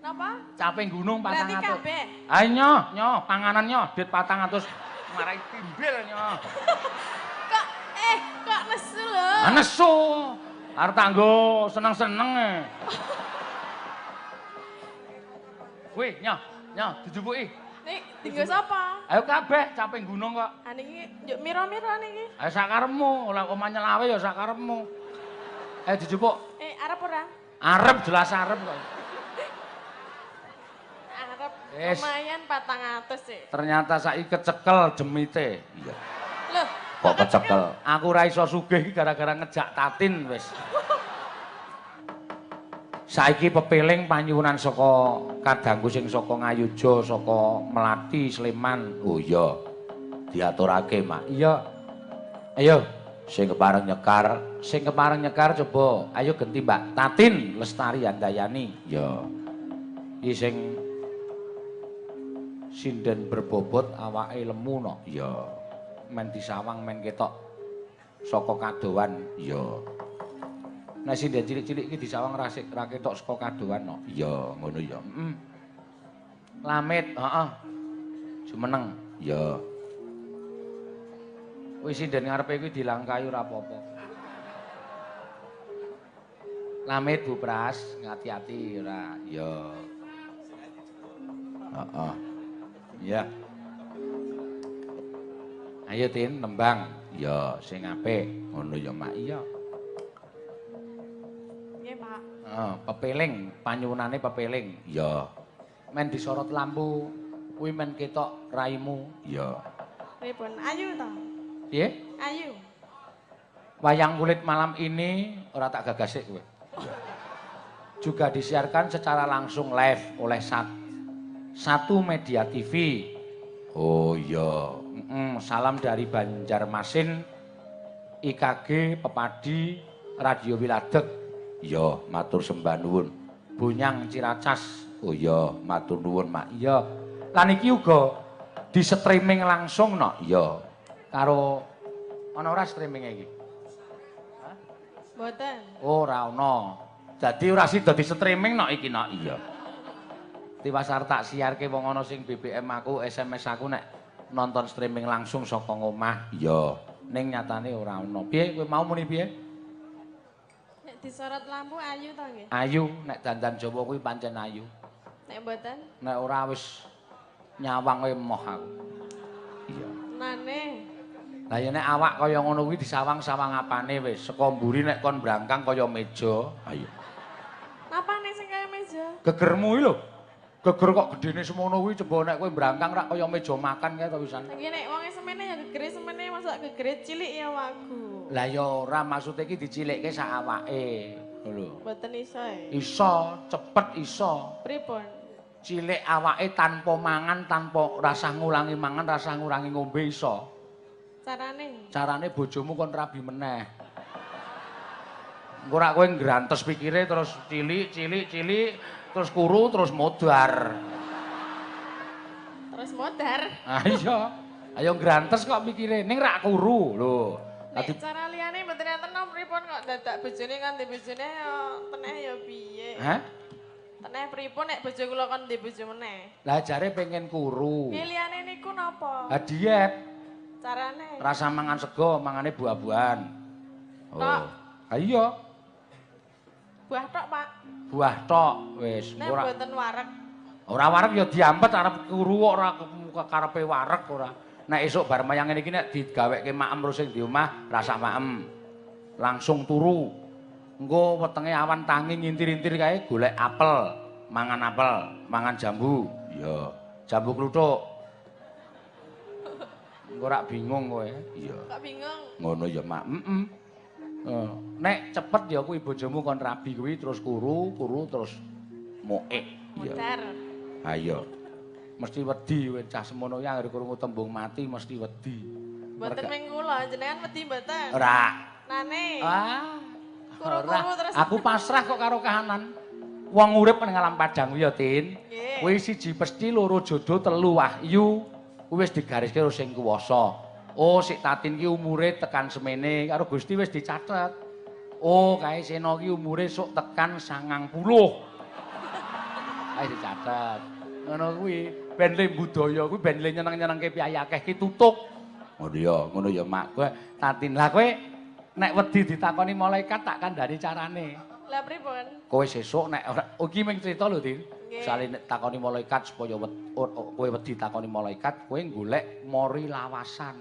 Napa? Caping gunung 400. Berarti kabeh. Ayo nyoh, nyoh, panganan nyoh, duit 400 marai timbel nyoh. Kok kok nesu lho? Ah, nesu. Arep tak nggo seneng-seneng e. Wih, nyoh, nyoh dijupuki. Nek dinggo sapa? Ayo kabeh caping gunung kok. Ah niki njuk mira-mira niki. Ayo sakarepmu, oleh omah nyelawe ya sakarepmu. Ayo dijupuk. Arep ora? Arep jelas arep kok. Arep. Yes. Lumayan 400 sih. Ternyata saiki kecekel jemite. Iya. Loh, kok kecekel? Aku ora iso sugih iki gara-gara ngejak Tatin wis. Saiki pepeling panyuwunan saka kadangku sing saka Ngayuja, saka Melati, Sleman. Oh iya. Diaturake, Mak. Iya. Ayo, sing kepareng nyekar, sing kepareng nyekar coba ayo genti Mbak Tatin Lestari Handayani. Iya. Iki sing sinden berbobot awake lemu no. Iya. Men disawang men ketok saka kadowan. Iya. Nek sinden cilik-cilik iki disawang ra ketok saka kadowan no. Iya, ngono ya. Heeh. Lamit, heeh. Jumeneng. Iya. Wis sinden ngarepe kuwi dilangkahi ora apa-apa. Lamit Bu Pras, ngati-ati ora. Iya. Heeh. Iya. Ayo Tin nembang. Ya, sing apik. Ngono ya, Mak. Iya. Nggih, Pak. Heeh, pepeling, panyuwunane pepeling. Iya. Men disorot lampu kuwi men ketok raimu. Iya. Pripun? Ayu to? Piye? Ayu. Wayang kulit malam ini ora tak gagasik kowe. Juga disiarkan secara langsung live oleh Satu Media TV. Oh iya. Salam dari Banjarmasin, IKG Pepadi, Radio Wiladeg. Iya, matur sembah nuwun. Bunyang Ciracas. Oh iya, matur nuwun, Mak. Iya. Lan iki uga di streaming langsung no. Iya. Karo ana ora streaminge iki? Hah? Mboten. Oh, ora ana. Dadi ora sida di streaming no iki no. Iya. Tiwas arep tak siarke wong ana sing BBM aku, SMS aku nek nonton streaming langsung saka ngomah. Iya. Ning nyatane ora ana. Piye kowe mau muni piye? Nek disorot lampu ayu to nggih? Ayu, nek dandan Jawa kuwi pancen ayu. Nek mboten? Nek ora wis nyawang kowe emoh aku. Iya. Nane. Lah ya nek awak kaya ngono kuwi disawang-sawang apane wis, saka mburi nek kon brangkang kaya meja. Ayo. Napane sing kaya meja? Gegermu iki lho. Geger kok gedene semono kuwi coba nek kowe brangkang rak kaya meja makan kae to wisan. Saiki nek wonge semene ya gegere semene, mosok gegere cilik ya awakku. Lah ya ora, maksude iki dicilikke sak awake. Lho. Mboten iso e. Iso, cepet iso. Pripun? Cilik awake tanpa mangan, tanpa rasah ngulangi mangan, rasah ngurangi ngombe iso. Carane? Carane bojomu kon rabi meneh. Engko rak kowe nggrantes pikire terus cilik, cilik, cilik, terus kuru, terus modar. Terus modar? Ah iya. Ayo nggrantes kok pikire, ning rak kuru lho. Nek cara liyane mboten enten pripun kok dadak bojone kan di bojone ya teneh ya piye? Hah? Teneh pripun nek bojo kula kon di bojo meneh? Lah jare pengen kuru. Piye liyane niku napa? Lah diet. Carane? Rasa mangan sego, mangane buah-buahan. Oh. Ha iya. Buah tok, Pak. Buah tok wis. Nek mboten wareg. Ora wareg ya diampet arep kuru kok ora karepe wareg ora. Nek esuk bar mayang ngene iki nek digaweke maem terus sing di omah rasa maem. Langsung turu. Engko wetenge awan tangi ngintir-intir kae golek apel, mangan apel, mangan jambu. Iya, jambu kluthuk. Engko rak bingung kowe. Iya. Kok bingung? Ngono ya, Mak. Heeh. Nek cepet ya kuwi bojomu kon rabi kuwi terus kuru, kuru terus moek. Iya. Modar. Ha iya. Mesti wedi kowe cah semono kuwi anggere krungu tembung mati mesti wedi. Mboten ming kula, jenengan wedi mboten? Ora. Nane. Ah. Kuru-kuru terus. Aku pasrah kok karo kahanan. Wong urip ning alam padang kuwi ya, Tin. Kuwi siji pesti, loro jodoh, telu wahyu. Kuwi wis digariske karo sing kuwasa. Oh, sik Tatin ki umure tekan semene karo Gusti wis dicatet. Oh, kae Sena ki umure sok tekan 90. Ayo dicatet. Ngono kuwi ben le budaya kuwi ben le nyeneng-nyenengke piyayi akeh ki tutuk. Ngono ya, ngono ya Mak. Kowe Tatin. Lah kowe nek wedi ditakoni malaikat tak kandhani carane. Lah pripun? Kowe sesuk nek ora iki mung crita lho, Tin. Misale nek takoni malaikat supaya kowe wedi takoni malaikat, kowe golek mori lawasan.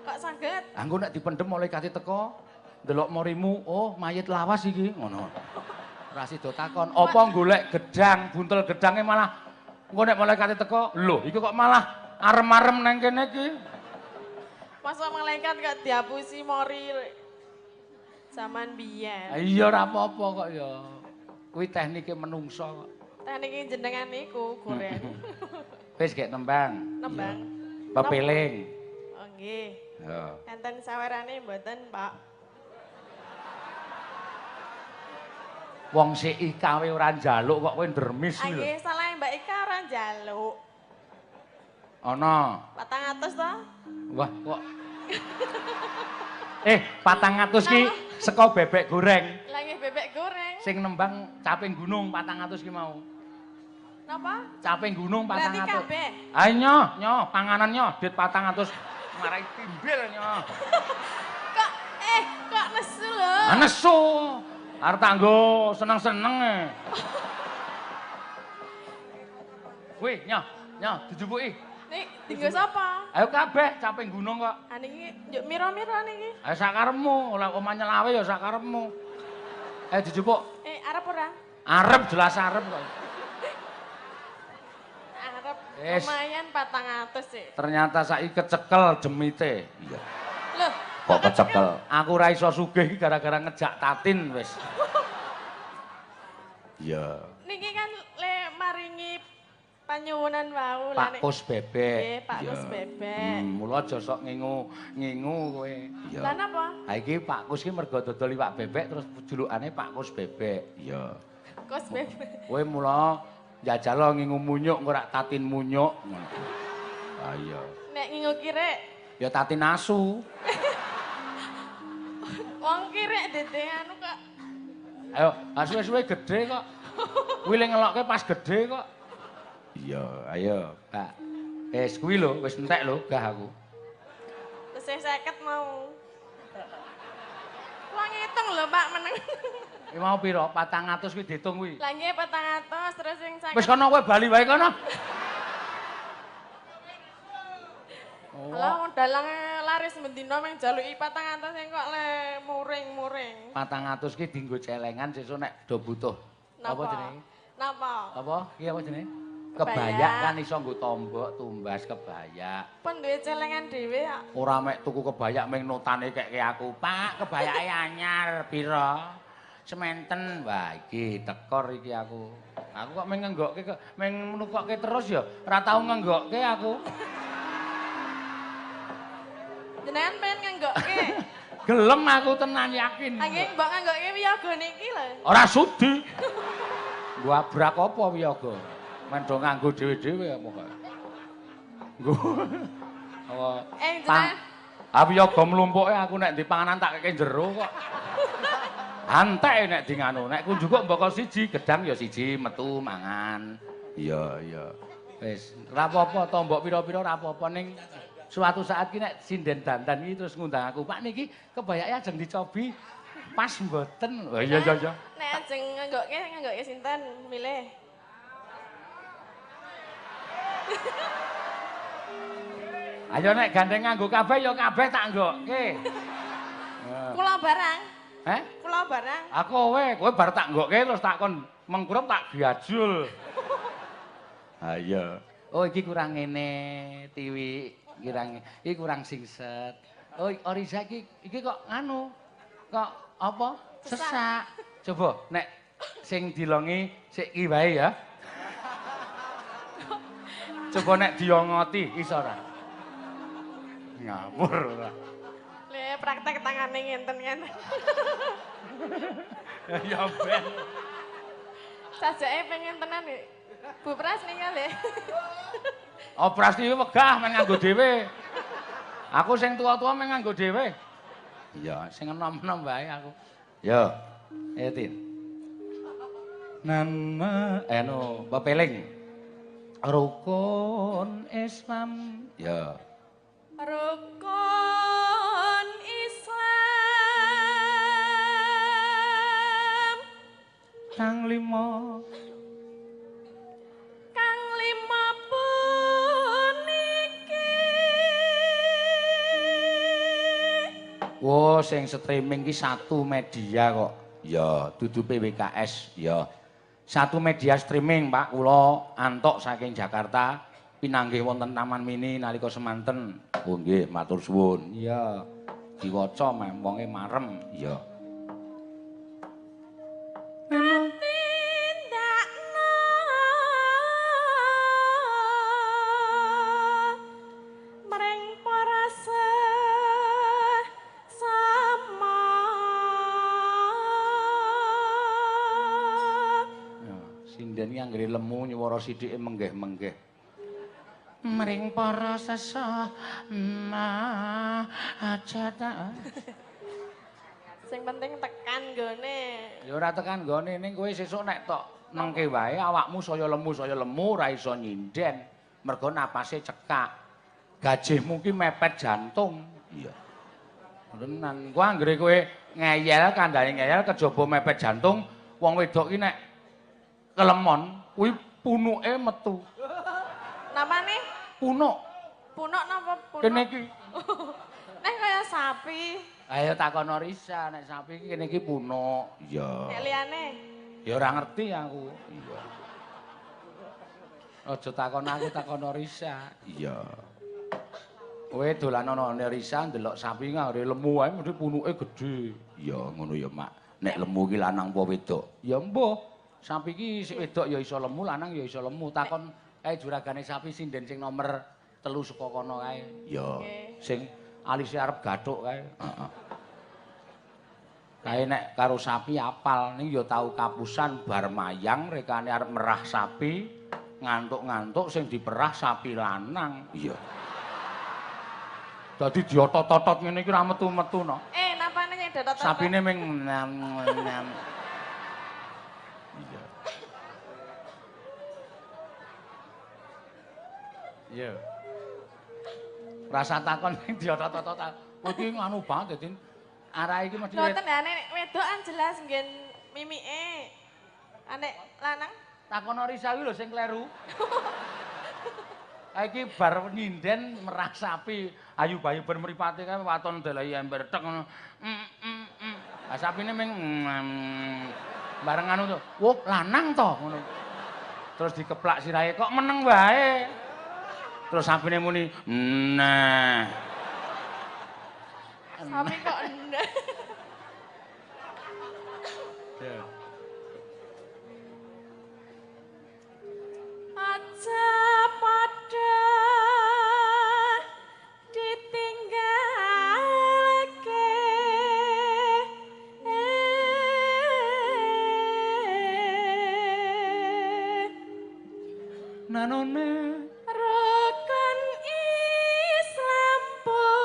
Kok saged? Lah engko nek dipendhem malaikate teko, ndelok morimu, oh mayit lawas iki, ngono. Ora sida takon, apa golek gedang, buntel gedange malah engko nek malaikate teko, lho iki kok malah arem-arem nang kene iki. Masa malaikat kok diapusi mori zaman biyen. Iya ora apa-apa kok ya. Kuwi teknike menungso kok. Teknike jenengan niku goreng. Wis gek nembang. Nembang. Pepeling. Oh nggih. Ya. Enten sawerane mboten, Pak? Wong sik Ika we ora njaluk kok kowe ndremis lho. Nggih, salah Mbak Ika ora njaluk. Ana. 400 to? Wah, kok. 400 ki saka bebek goreng. Lah nggih bebek goreng. Sing nembang caping gunung 400 ki mau. Napa? Caping gunung 400. Berarti kabeh. Ayo nyoh, nyoh, panganan nyoh, dit 400 marai timbil nyoh. Kok kok nesu lho. Ah nesu. Arep tak nggo seneng-seneng e. Wih, nyoh, nyoh dijupuki. Nek dinggo sapa? Ayo kabeh caping gunung kok. Ha niki njuk mira-mira niki. Ayo sakarepmu, ora omah nyelawe ya sakarepmu. Ayo dijupuk. Arep ora? Arep jelas arep kok. Arep lumayan 400 sih. Ternyata saiki kecekel demite. Iya. Loh, kok kecekel? Aku ora iso sugih iki gara-gara ngejak Tatin wis. Iya. Niki kan le maringi panyuwunan wau Pak Kus Bebek. Nggih, Pak Kus Bebek. Mula aja sok ngingu-ngingu kowe. Iya. Lah napa? Ha iki Pak Kus iki mergo dodol iwak bebek terus julukane Pak Kus Bebek. Iya. Kus Bebek. Kowe mula njajal ngingu munyuk engko rak Tatin munyuk. Ha iya. Nek ngingu kirek ya Tatin asu. Wong kirek dede anu kok. Ayo, suwe-suwe gedhe kok. Kuwi le ngelokke pas gedhe kok. Iya, ayo, Pak. Wis kuwi lho, wis entek lho gah aku. Tesih 50 mau. Wong ngitung lho, Pak, meneng. Iki mau piro? 400 kuwi diitung kuwi. Lah nggih 400 terus sing 50. Wis kono kowe bali wae kono. Lah wong dalange laris bendina mung jaluki 400 sing kok le muring-muring. 400 ki dienggo celengan sesuk nek do butuh. Apa jenenge? Napa? Apa? Iki apa jenenge? Kebayak kan iso nggo tombok tumbas kebayak. Pun duwe celengan dhewe kok. Ora mek tuku kebayak ming notane kekke aku. Pak, kebayake anyar pira? Sementen. Wah, iki tekor iki aku. Aku kok ming ngenggokke ming nukokke terus ya. Ora tau ngenggokke aku. Jenengan pengen ngenggokke? Gelem aku tenan yakin. Ha nggih mbok ngenggokke wiyaga niki lho. Ora sudi. Nggo abrak apa wiyaga? Men do nganggo dhewe-dhewe apa kok. Nggo. Apa? Jenengan. Ah wiyaga mlumpuke aku nek di panganan tak keke jero kok. Antek nek di nganu, nek ku njukuk mboko siji, gedang ya siji metu mangan. Iya, iya. Wis, ora apa-apa tombok pira-pira ora apa-apa ning suatu saat ki nek sinden dandan iki terus ngundang aku, Pak niki kebayake ajeng dicobi pas mboten. Oh iya iya iya. Nek ajeng nganggokke sinten milih? Ayo nek gandeng nganggo kabeh ya kabeh tak nggokke. Kula barang. Heh? Kula barang. Aku kowe bar tak nggokke terus tak kon mengkurep tak gajul. Ha iya. Oh iki kurang ngene, Tiwi. Kurang iki kurang singset. Oh Oriza iki kok nganu. Kok apa? Sesak. Coba nek sing dilongi sik ki wae ya. Coba nek diongoti iso ora? Ngawur ora. Le praktek tangane ngenten-ngenten. Ya ben. Sajake pengen tenan iki. Bu Pras ninggal ya. Oh Pras iki wegah men nganggo dhewe. Aku sing tua-tua men nganggo dhewe. Iya, sing enom-enom wae aku. Yo. Ayo Tin. Nana anu pepeling. Rukun Islam. Ya. Rukun Islam kang lima. Kang lima puniki. Wo sing streaming ki satu media kok. Ya, dudu PWKS ya. Satu media streaming, Pak, kula antok saking Jakarta pinanggih wonten Taman Mini nalika semanten. Oh nggih, matur suwun. Iya. Diwaca mem wonge marem. Iya. Katindakno mring para sesama. Sinden iki anggere lemu nyuwara sithike menggeh-menggeh. Mring para sesama aja ta. Sing penting tekan nggone. Ya ora tekan nggone ning kowe sesuk nek tok nengke wae awakmu saya lemu ora iso nyinden. Mergo napase cekak. Gajihmu ki mepet jantung. Iya. Tenan. Ku anggere kowe ngeyel kandhane ngeyel kejaba mepet jantung, wong wedok ki nek kelemon kuwi punuke metu. Namane? Punuk. Punuk napa punuk? Kene iki. Nek kaya sapi. Ayo takono Risa, nek sapi iki kene iki punuk. Iya. Nek liyane? Ya ora ngerti aku. Iya. Aja takon aku, takono Risa. Iya. Kowe dolan ana Risa ndelok sapi ngare lemu wae mesti punuke gedhe. Iya, ngono ya, Mak. Nek lemu iki lanang apa wedok? Ya mbuh. Sapi iki sik wedok ya iso lemu, lanang ya iso lemu. Takon kae juragane sapi sinden sing nomor 3 saka kono kae. Ya, sing alise arep gathuk kae. Heeh. Kae nek karo sapi apal ning ya tau kapusan bar mayang rekane arep merah sapi, ngantuk-ngantuk sing diperah sapi lanang. Iya. Dadi diotot-otot ngene iki ora metu-metu no. Napane sing diotot-otot? Sapine ming nam. Iya. Iya. Rasa takon sing diotot-otot. Kowe iki nganu banget dadi arah iki mesti mboten ya nek wedokan jelas nggen mimike. Nek lanang takono Risa kuwi lho sing kleru. Iki bar nyinden merah sapi, ayu bayu ber mripate kae waton delehi ember tek ngono. Ah sapine ming bareng anu to. Wah, lanang to ngono. Terus dikeplak sirahe kok meneng wae. Terus sapine muni, "Nah." Sapi kok nah. Ya. Aja padha ditinggalke. Nanone rukun Islam puniku.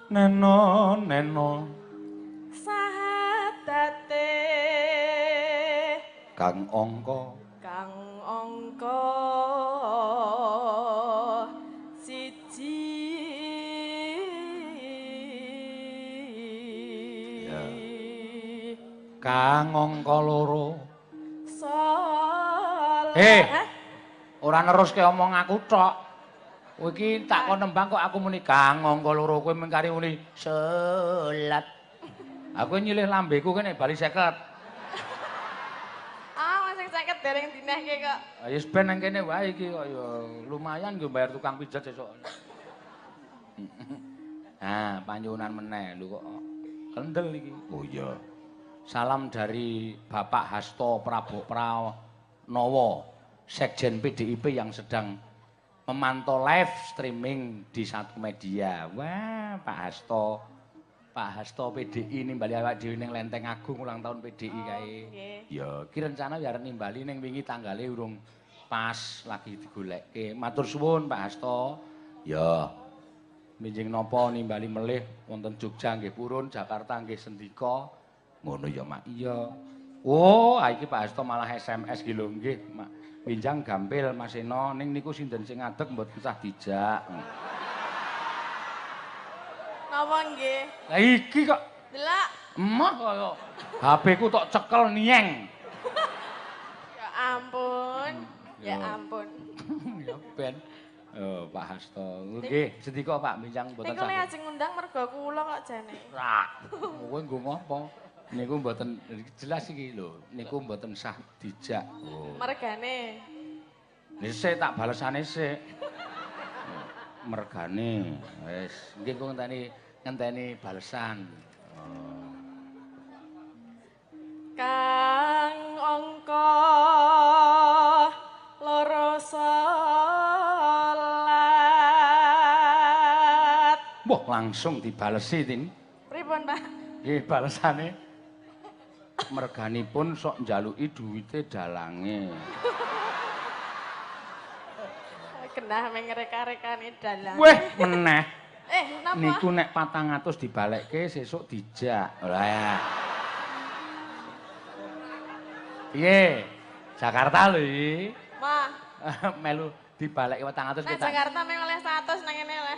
Neno neno sahadate kang angka kang angka siji. Ya. Kang angka loro salat. Ora neruske omong aku tok. Kowe iki tak kon nembang kok aku muni kang angka loro kowe mengkari muni salat. Aku nyilih lambeku kene bali 50. Ah, sing 50 dereng dinehke kok. Ya wis ben nang kene wae iki kok ya lumayan nggo bayar tukang pijat sesuk. Nah, panjunan meneh lho kok kendel iki. Oh iya. Salam dari Bapak Hasto Prabowo Pranowo, Sekjen PDIP yang sedang memantau live streaming di satu media. Wah, Pak Hasto. Pak Hasto PDI nimbali awak dhewe ning Lenteng Agung ulang tahun PDI kae. Ya, iki rencana ya arep nimbali ning wingi tanggale urung pas lagi digolekke. Matur suwun Pak Hasto. Ya. Benjing napa nimbali melih wonten Jogja nggih purun, Jakarta nggih sendika. Ngono ya, Mak. Iya. Oh, iki Pak Hasto malah SMS ki lho nggih, Mak. Benjang gampil Mas Seno ning niku sinden sing ngadeg mboten sah dijak. Napa nggih? Lah iki kok delok. Emah kaya HP ku tok cekel nieng. Ya ampun. Ya ampun. Ya ben. Oh, Pak Hasto. Nggih, sendika Pak benjang mboten sah. Niku lek ajeng ngundang mergo kula kok jane. Ra. Kowe nggo ngopo? Niku mboten jelas iki lho. Niku mboten sah dijak. Oh. Mergane. Sik tak balesane sik. Mergane. Wis, nggih kok ngenteni balesan. Oh. Kang angka 2 salat. Wah, langsung dibalesi, Tin. Pripun, Pak? Nggih, balesane merganipun sok njaluki duwite dalange. Genah mengreka-rekane dalang. Weh, meneh. Napa? Niku nek 400 dibalekke sesuk dijak. Lah. Piye? Jakarta lho iki. Mah. Melu dibalekke 400 Nang Jakarta meng oleh 100 nang ngene oleh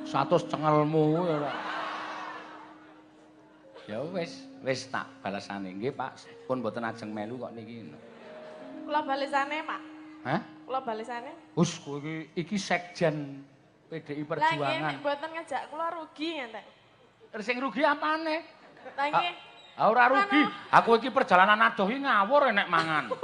400. 100 cengelmu ya ora. Ya wis, wis tak balesane nggih, Pak. Pun mboten ajeng melu kok niki. Kula balesane, Pak. Hah? Kula balesane. Hus, kowe iki sekjen PDI Perjuangan. Lah nggih nek mboten ngejak kula rugi ngenten. Sing rugi apane? Lah nggih. Ha ora rugi. Aku iki perjalanan adoh iki ngawur nek mangan.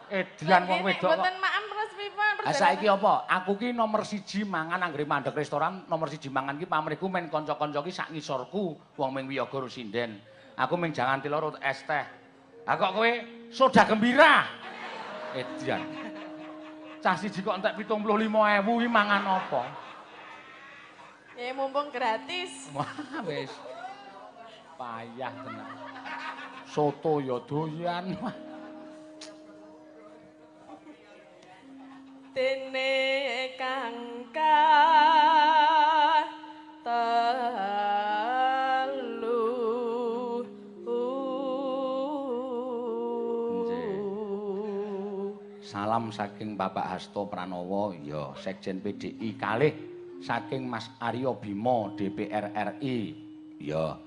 Edian wong wedok kok. Mboten maem terus pripun? Ha saiki apa? Aku ki nomor 1 mangan anggere mandeg restoran, nomor 1 mangan ki pamrihku men kanca-kanca ki sak ngisorku wong ming wiyaga ro sinden. Aku ming jangan tilo es teh. Ha kok kowe soda gembira. Edian. Cah siji kok entek 75.000 iki mangan apa? Ya mumpung gratis. Wah wis. Payah tenan. Soto ya doyan. Dene kang telu. Salam saking Bapak Hasto Pranowo, ya Sekjen PDI kalih saking Mas Aryo Bimo DPR RI, ya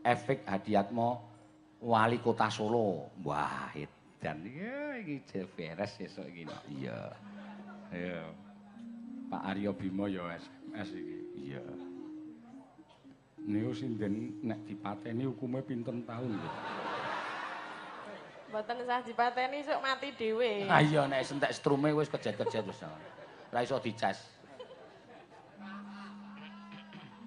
Efek Hadiatmo Wali Kota Solo. Wah, edan iki beres sesuk iki. Iya. Iya. Pak Aryo Bimo ya SMS iki. Iya. Niku sinden nek dipateni hukume pinten taun lho. Mboten sah dipateni sok mati dhewe. Ha iya nek entek strume wis kejet-kejet wis. Ora iso dicas.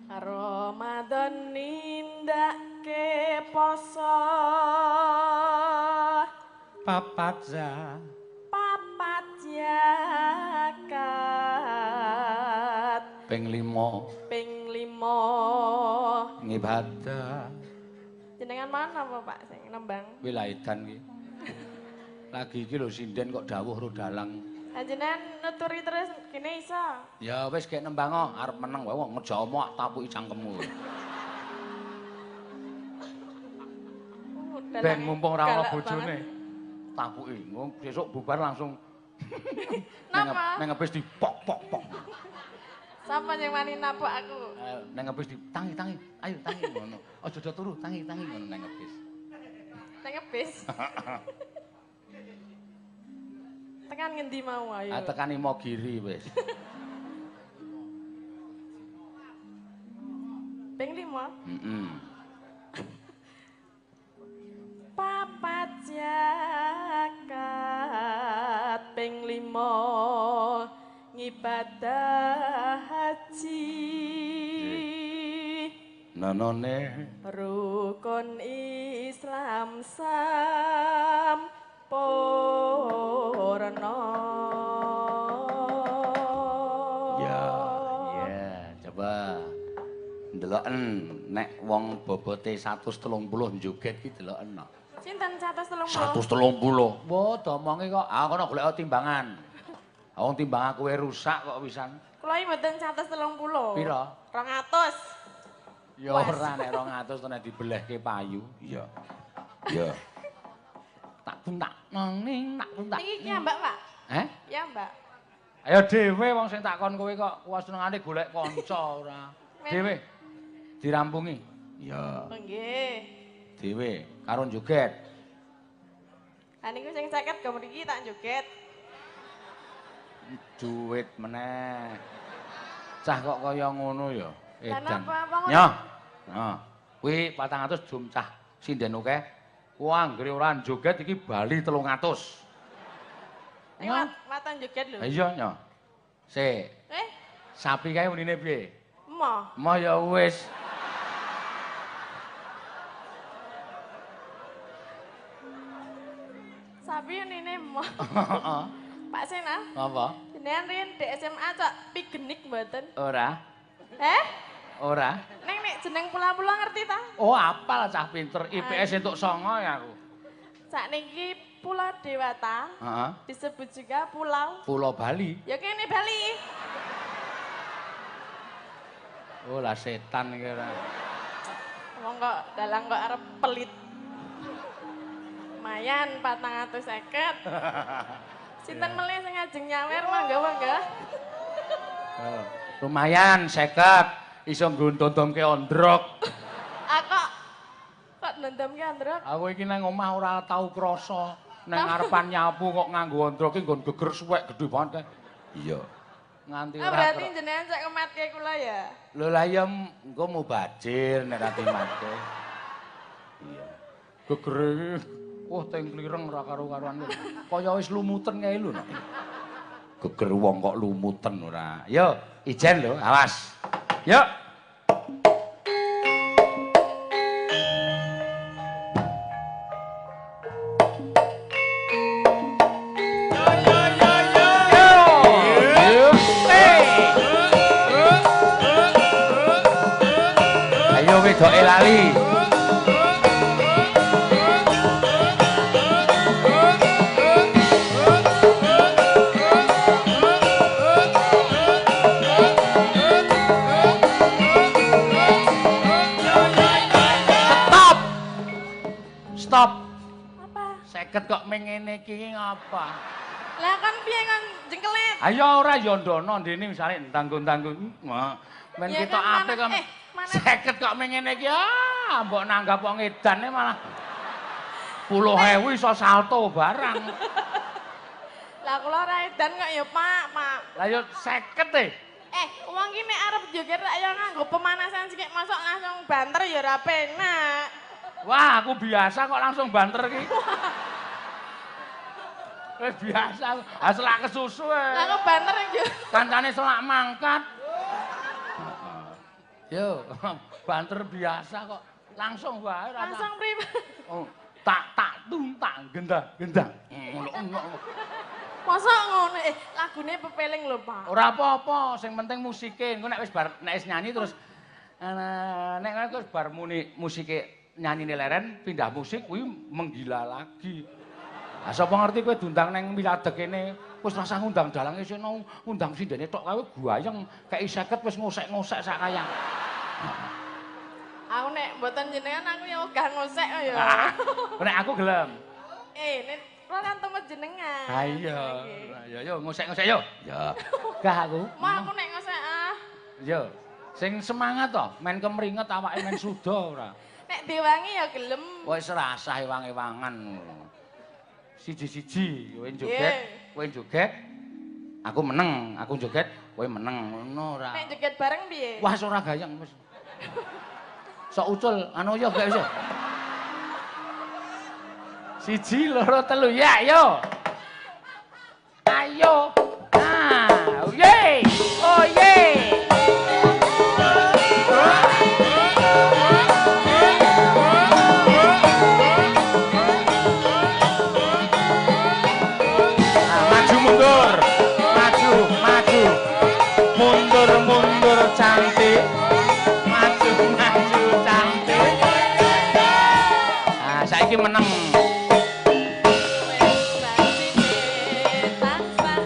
Ramadan nindake poso papat za papat zakat ping 5 ping 5 ngibadah. Jenengan mana apa Pak sing nembang? Wilaidan iki. Lagi iki lho sinden kok dawuh ro dalang. Panjenengan nuturi terus kene iso. Ya wis gek nembang kok arep meneng wae wong ngejak omok tapuki cangkemmu. Ben mumpung ora ana bojone. Tapuki. Sesuk bubar langsung napa? Nang ngebis dipok-pok-pok. Sapa sing wani napuk aku? Nang ngebis di tangi-tangi, ayo tangi ngono. Aja do turu, tangi-tangi ngono nang ngebis. Nang ngebis. Tekan ngendi mau ayo? Ah tekan Imogiri wis. Ping 5. Heeh. Papat zakat ping 5 ngibadah haji. Nonone rukun Islam sampurna. Ya, ya, coba ndeloken nek wong bobote 130 njoget ki deloken no. Sinten 130? 130. Wah, domonge kok. Ah kono golek timbangan. Wong timbangan kowe rusak kok pisan. Kula iki mboten 130. Pira? 200. Ya ora nek 200 to nek dibelehke payu. Iya. Iya. Tak tuntak nang ning tak tuntak. Niki ki Mbak, Pak. Heh? Ya, Mbak. Ayo dhewe wong sing takon kowe kok kuwi senengane golek kanca ora. Dhewe dirampungi. Iya. Oh nggih. Dhewe karo joget. Ha niku sing 50 go mriki tak joget. Duit meneh. Cah kok kaya ngono ya. Edan. Nyoh. Nah, kuwi 400 jum cah sinden akeh. Ku anggere ora joget iki bali 300. Nyoh, waton joget lho. Iya, nyoh. Sik. Eh, sapi kae unine piye? Emoh. Emoh ya wis. Sapi unine emoh. Heeh. Pak Sena. Apa? Jenengan riyen di SMA cok pigenik mboten? Ora. Eh? Ora. Ning nek jeneng pula-pula ngerti ta? Oh, apal cah pinter. IPS entuk 9 ya aku. Sakniki Pulau Dewata. Heeh. Disebut juga pulau Pulau Bali. Ya kene Bali. Oh, lah setan iki ora. Wong kok dalang kok arep pelit. Lumayan 450. Sinten melih sing ajeng nyawer mangga mangga. Oh, lumayan 50 iso nggo ndondomke ondrok. Ah kok kok ndondomke ondrok? Aku iki nang omah ora tau krasa. Nang ngarepan nyapu kok nganggo ondrok iki nggon geger suwek gedhe banget kae. Iya. Nganti ora. Berarti jenengan sak kematke kula ya. Lho lah ya engko mubajir nek ra dimatke. Iya. Gegere iki wah teng klireng ora karo-karuan. Kaya wis lumuten kae lho. Geger wong kok lumuten ora. Yo, ijen lho, awas. Yo. Ayo wedoke lali. Stop. Apa? 50 kok mengene iki ngapa? Lah kon piye kon jengkelet? Ayo ora ya ndono ndene misale tanggung-tanggung. Men ya ketok kan, apik kok. 50 kok mengene iki ah mbok nanggap wong edane malah 10.000 iso salto barang. Lah kula ora edan kok ya Pak, Pak. Lah ya 50 e. Eh, wong ki nek arep joget rak ya nganggo pemanasan sithik mosok langsung banter ya ora penak. Wah, aku biasa kok langsung banter ki. Wis biasa. Ah selak kesusu e. Lah kok banter yo. Kancane selak mangkat. Heeh. Yo, banter biasa kok. Langsung wae ora. Langsung pripun? Oh, tak tak tung tak gendang gendang. Ngono. Mosok ngono lagune pepeling lho, Pak. Ora apa-apa, sing penting musike. Engko nek wis bar nek wis nyanyi terus nek wis bar muni musike nyanyine leren pindah musik kuwi menggila lagi. Lah sapa ngerti kowe diundang nang Wiladeg kene wis rasah ngundang dalange seno ngundang sindene tok kae guayeng kei 50 wis ngosek-ngosek sak kayang. Aku nek mboten jenengan aku ya ogah ngosek ya. Nek aku gelem. Nek kula kan temen jenengan. Ha iya. Ya yo ngosek-ngosek yo. Ya. Gah aku. Mau aku nek ngosek ah. Yo. Sing semangat to, men kemringet awake men suda ora. Nek diwangi ya gelem. Wis rasah ewang-ewangan. Siji-siji kowe joget, kowe joget. Aku meneng, aku joget, kowe meneng ngono ora. Nek joget bareng piye? Wah ora gayeng wis. Sok ucul anu yo gak iso. 1 2 3 ya yo. Ayo. Ah, ye. Oh ye. Mundur-mundur cantik, maju-maju cantik. Nah, saiki meneng. Wes tansah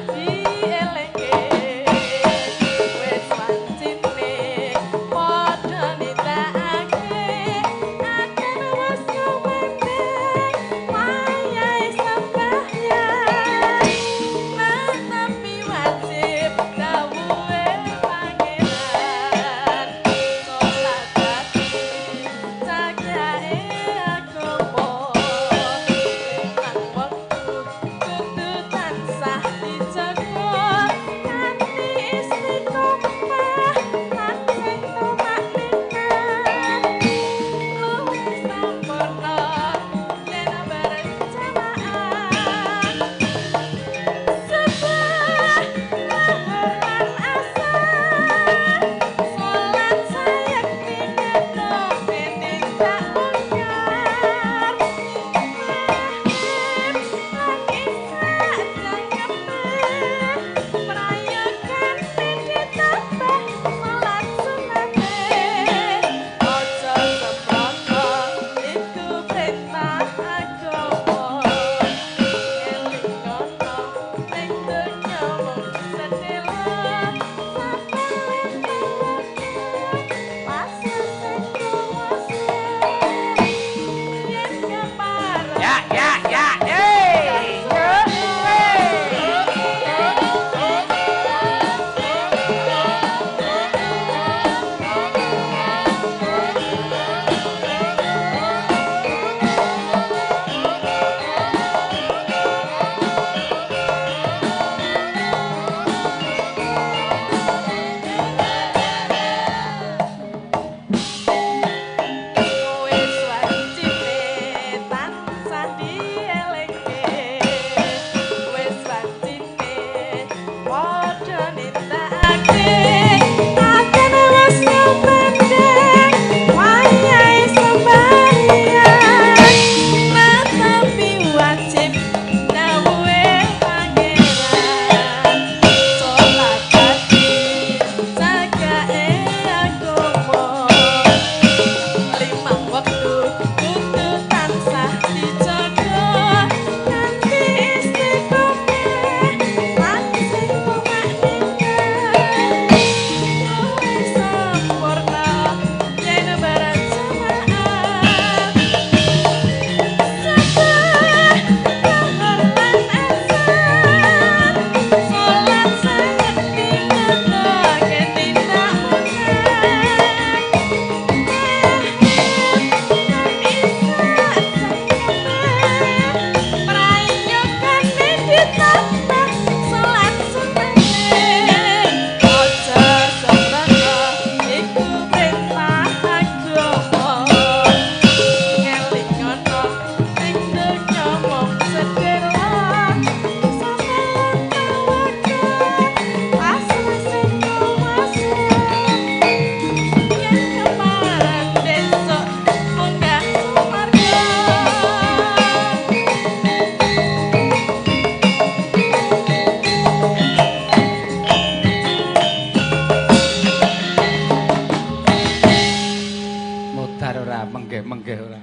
Ora menggeh-menggeh ora.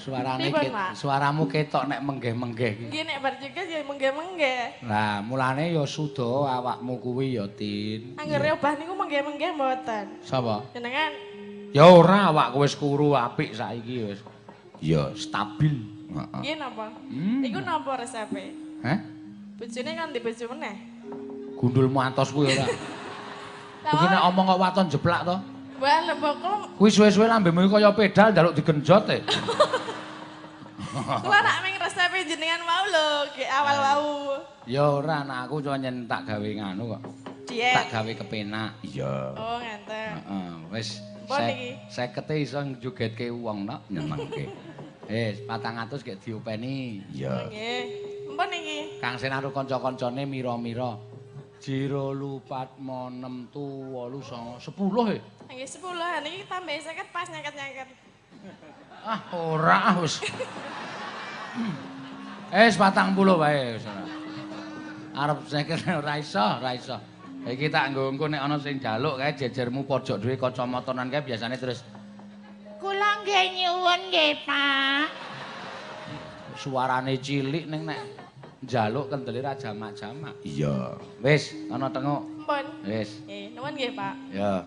Suarane suaramu ketok nek menggeh-menggeh iki. Nggih nek bar juga ya menggeh-menggeh. Lah mulane ya suda awakmu kuwi ya Tin. Anggere obah niku menggeh-menggeh mboten. Sapa? Jenengan. Ya ora awakku wis kuru apik saiki wis. Ya stabil. Heeh. Nggih napa? Iku napa resepe? Heh? Bojone kan di bojo meneh. Gundulmu atos kuwi ora. Kuwi nek omong kok waton jeplak to. Wah, lha kok kuwi suwe-suwe lambemu kaya pedal njaluk digenjot e. Kula nak ming resepe jenengan wau lho, ge awal wau. Ya ora, anak aku cuma nyen tak gawe nganu kok. Diet. Tak gawe kepenak. Iya. Oh, ngenten. Heeh, wis 50 iso njogetke wong nok nyenengke. Wis 400 gek diopeni. Iya. Nggih. Empun iki. Kang Sen karo kanca-kancane mira-mira. 2 4 6 7 8 9 10 e. Nggih 10 niki tambah 50 pas nyeket-nyeket. Ah ora ah wis. Wis 40 wae wis ora. Arep 50 ora iso, ora iso. Iki tak nggo engko nek ana sing njaluk kae jejermu pojok dhewe kacamatanan kae biasane terus kula nggih nyuwun nggih, Pak. Suarane cilik ning nek njaluk kendele ra jamak-jamak. Iya. Wis, ana tenguk. Mpun. Wis. Nggih, nuwun nggih, Pak. Ya.